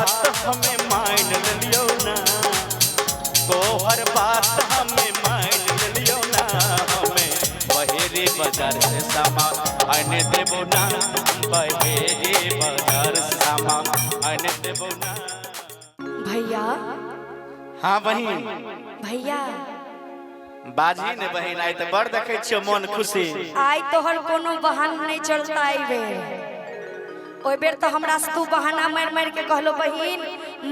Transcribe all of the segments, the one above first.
बात हमें मान लेलियौ ना, तोहर बात हमें मान लेलियौ ना, हमें बहेरी बाजार से सामान आने देबो ना, बहेरी बाजार से सामान आने देबो ना। भैया। हाँ बहिन। भैया बाजी ने बहिन, आइ तऽ बड़ देखै छियौ मन खुशी। आइ तोहर कोनो बहाना नहीं चलता एहि बेर। ओहि बेर तो हमरा से तू बहाना मारि मारि के कहलो बहिन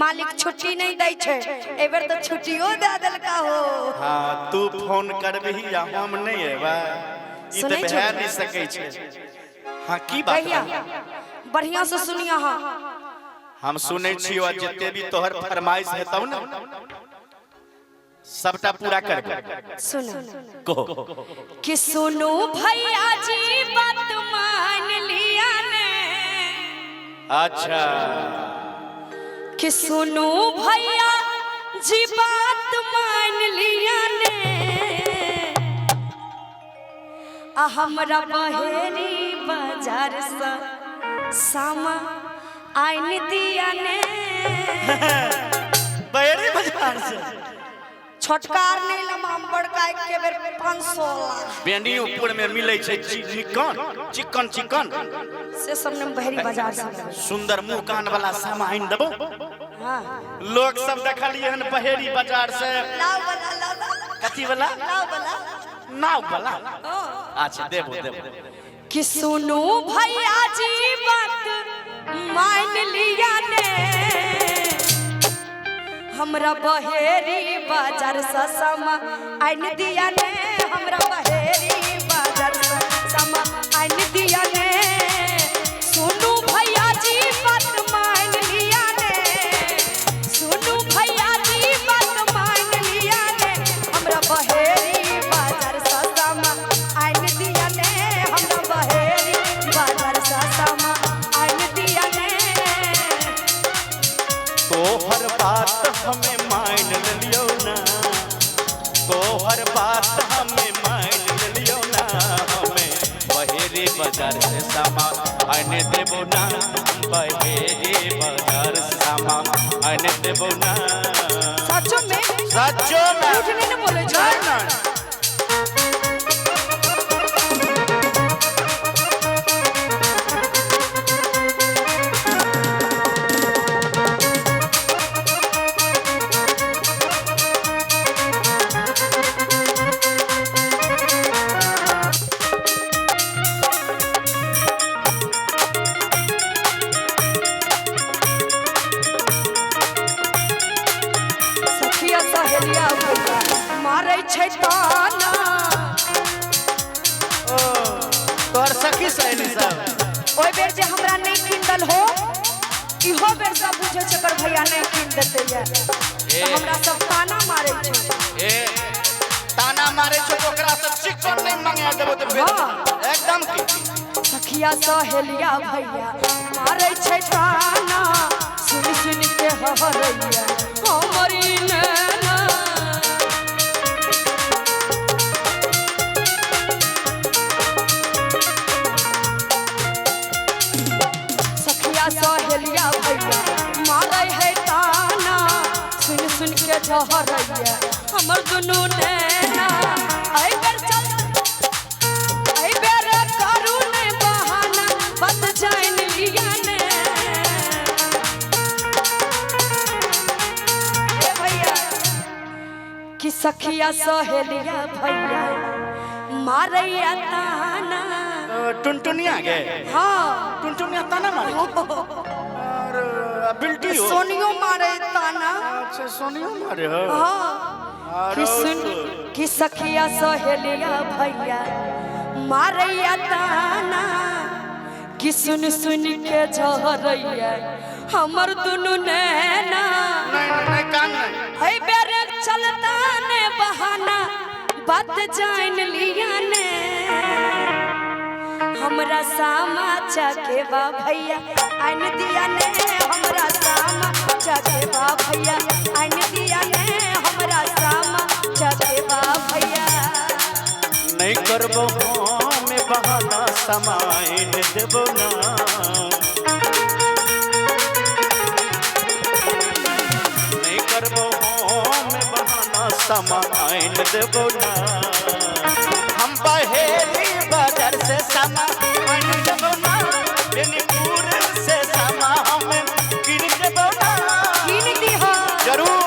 मालिक छुट्टी नहीं दै छै, एहि बेर तो छुट्टियो दे देलका हो। हाँ तू फोन करबही या हम नहीं एबै, ई तऽ सुनै छौ? भए नहीं सकै छै। हाँ की बात भैया बहिन? बढ़िया से सुनिया। हाँ हम सुनै छियौ, आ जते भी तोहर फरमाइश हेतौ ने सबटा पूरा करबै। सुनो कहो कि सुनू भैया जी बात मान लिया ने। अच्छा कि सुनू भैया जी बात मान लिया ने, आ हमरा बहेरी बाजार से सामा आइन दिया ने। बहेरी बाजार से छोटका आर नहीं लमा, बड़का एक के बेर 500 ला। बेनीपुर में मिलै छै चिकन चिकन चिकन से सब ने बहेरी बाजार से सुंदर मुंह कान वाला सामान देबो। हाँ लोग सब देखलिए हन बहेरी बाजार से। लाव वाला, लाव वाला। कथी वाला? लाव वाला। नाव वाला। अच्छा देबो देबो। कि सुनू भैया जी बात मान लिया ने, हमरा बहेरी बाजार से सामा आइन दिया ने, हमरा बहेरी बाजार से सामा आइन दिया ने। सुनू भैया जी बात मान लिया ने, सुनू भैया जी बात मान लिया ने, हमरा बहेरी बाजार से सामा आइन दिया ने, हमरा बहेरी बाजार से सामा आइन दिया ने। तोहर बात हमें मान लेलियौ ना, तोहर बात हमें मान लेलियौ ना, हमें बहेरी बाजार से सामान आने देबो ना, बहेरी बाजार से सामान आने देबो ना। सचो में? सचो में। झूठ नहीं ना बोले छो? नहीं, नहीं। सखिया सहेलिया भैया मारै छै ताना। तोहर सखी सहेली सब ओहि बेर जे हमरा नहीं किनदल हो, इहो बेर सब बुझै छै कर भैया नहीं किन देतै ये, तऽ हमरा सब ताना मारै छै। ए ताना मारै छै तऽ ओकरा से चिकन नहीं मंगा देबो तऽ फेर हाँ। एकदम की। सखिया सहेलिया भैया मारै छै ताना, सुन सुन के हरैया हमर ई नैना। सखिया सहेलिया भैया मारै है ताना, सुन सुन के झहरैया हमर दुनू नैना। एहि बेर चल, एहि बेर करू ने बहाना, बस जान लिया ने। ए भैया कि सखिया सहेलिया भैया मारैया ताना। टुनटुनिया गे? हाँ टुनटुनिया ताना मारे और बिल्टी हो? सोनियो मारे ताना। अच्छा सोनियो मारे हो। हाँ कि सुन कि सखिया सहेलिया भैया मारैया ताना, कि सुन सुन के झहरैया हमर दुनू नैना। नहीं नहीं नहीं कान नहीं। एहि बेर चलता ने बहाना, बात जान लिया ने, हमरा सामा चकेवा भैया आइन दिया ने, हमरा सामा चकेवा भैया आइन दिया ने, हमरा सामा चकेवा भैया। नहीं करबो हम बहाना सामान देबो ना, सामा आइन देबो ना। हम बहेरी बाजार से सामा आइन देबो ना, बेनीपुर से सामा हम किन देबो ना। कीन दिहा। जरूर।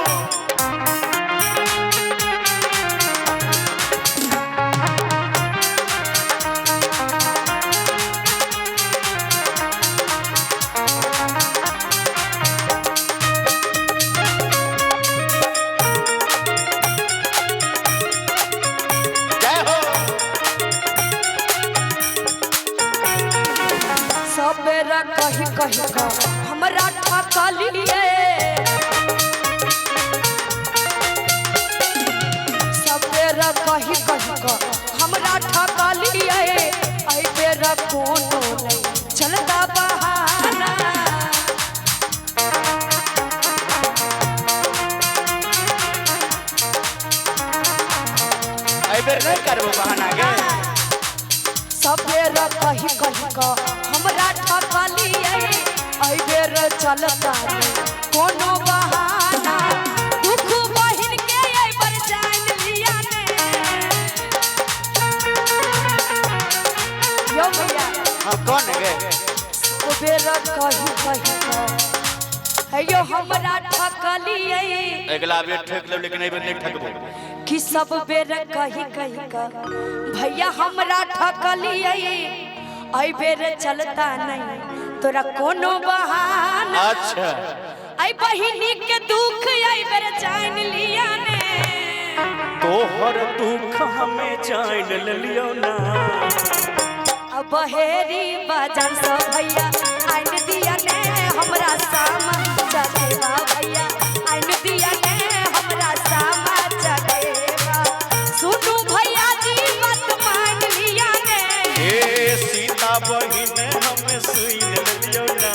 जय हो। सबेरा कही कही का हमरा ठकलिए, सबेरा कही कही का हमरा ठकलिए, ऐ बेरा कोनो नहीं चलता बहाना। एहि बेर नहीं करबो बहाना गे। सबेरा कही कही का हमरा ठकलिए, ऐ बेर चलता नहीं कोनो बहाना। दुख बहिन के ऐ बर जान लिया ने। यो भैया। हाँ कौन गे? बेर कही कही का है यो हमरा ठकलिए। अगला बेर ठक लेब, लेकिन एहि बेर नहीं ठकबो। कि सब बेर कही कही का भैया हमरा ठकलिए, ऐ बेर चलता नहीं तोरा कोनो बहाना। अच्छा। ऐ बहिनी के दुख ऐ बेर जान लिया ने। तोहर दुख हमें जान लियो ना। अब बहेरी बाजार से भैया आइन दिया ने हमरा सामा चकेवा, भैया आइन दिया ने हमरा सामा चकेवा। सुनू भैया जी बात मान लिया ने। ए सीता बहिन हमें सुन लियो ना।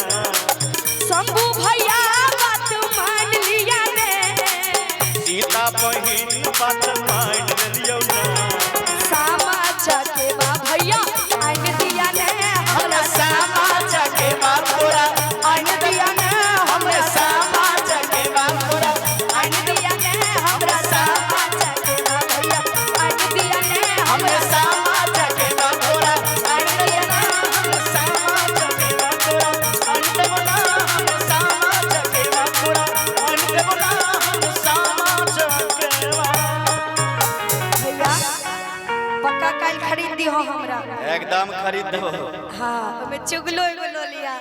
शंभू भैया बात मान लिया ने। सीता बहिन बात मान लियो ना। सामा चकेवा भैया आइन दिया ने हमरा सामा चकेवा तोरा आइन दिया ने हमरा सामा चकेवा तोरा आइन दिया ने हमरा सामा चकेवा, भैया आइन दिया ने हमरा सामा चकेवा तोरा आइन दिया ने। सामा चकेवा तोरा आइन देबो ना हम सामा चकेवा तोरा आइन देबो ना हम सामा चकेवा। भैया पक्का काल खरीद दी हो हमरा। एकदम खरीद दो। हाँ ओमे चुगलो एगो लो लिया।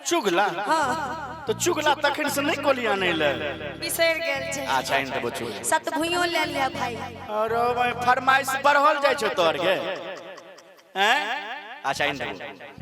चुगला? हाँ। तो चुगला तखन से नहीं कोलिया नहीं ले। बिसर गेल छै। अच्छा आइन देबो चुगला। सत भुइयो ले लिया भाई। अरे भाई फरमाइश बढ़ल जाइ छौ तोहर गे हैं। अच्छा आइन देबो।